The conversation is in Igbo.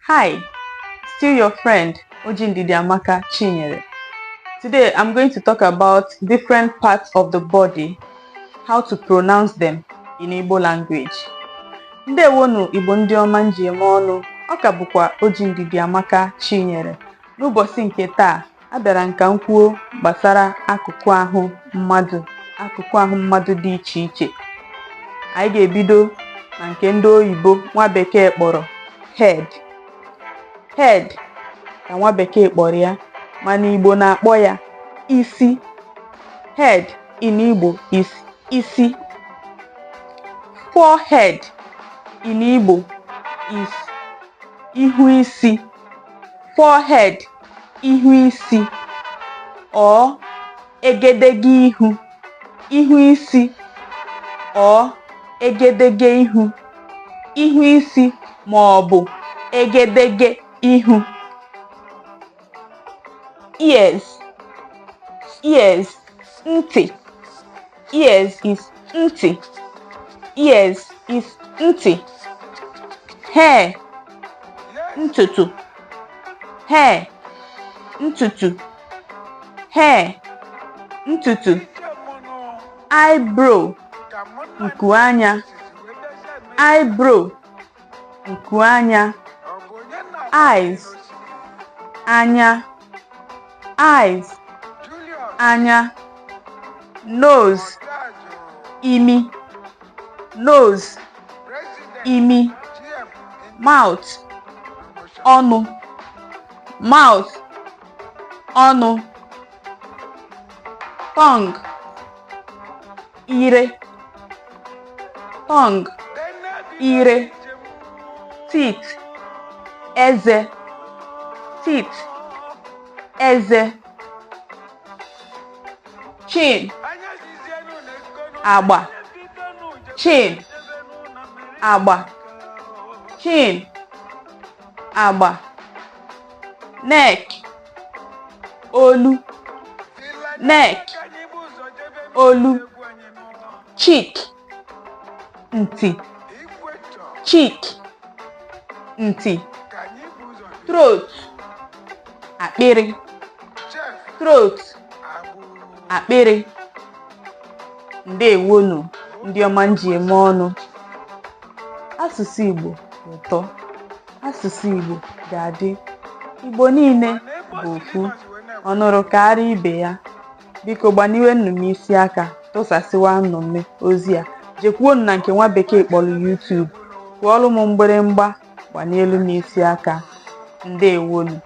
Hi, still your friend Oji Ndidiamaka Chinyere. Today I'm going to talk about different parts of the body, how to pronounce them in Igbo language. Ndewonu Igbo ndị ọma m ji eme ọnụ, ọ ka bụkwa Oji Ndidiamaka Chinyere. N'ụbọchị nke taa, abịara m ka m kwuo gbasara akụkụ ahụ mmadụ dị iche iche. Anyị ga-ebido na nke ndị oyibo, nwa bekee kpọrọ head. Head ka nwa bekee kpọrọ ya, mana Igbo na-akpọ ya isi. Head in Igbo is isi. Forehead in Igbo is ihu isi. Forehead, ihu isi or egedege ihu. Ihu isi or egedege ihu. Ihu isi ma ọ bụ egedege ihu. Ears, ears, ntị. Ears is ntị. Ears is ntị. Hair, ntutu. Hair, ntutu. Hair, ntutu. Eyebrow, nku anya. Eyebrow, nku anya. Eyes, anya. Eyes, anya. Nose, imi. Nose, imi. Mouth, ọnụ. Mouth, ọnụ. Tongue, ire. Tongue, ire. Teeth, eze. Teeth, eze. Chin, agba. Chin, agba. Chin, agba. Neck, olu. Neck, olu. Cheek, ntị. Cheek, ntị. Throat, akpịrị. Throat, akpịrị. Ndewonu ndị ọma m ji eme ọnụ. Asụsụ Igbo dị ụtọ. Asụsụ Igbo ga-adị. Igbo niile bụ ofu. Ọ nụrụ kaara ibe ya. Biko gbaniwenụ m isi aka, tụsasịwa nụ m ozi a. Jekwuonu na nke nwa bekee kpọrọ YouTube. Kụọlụ m mgbịrịmgba, gbanielu m isi aka. Ndewonu.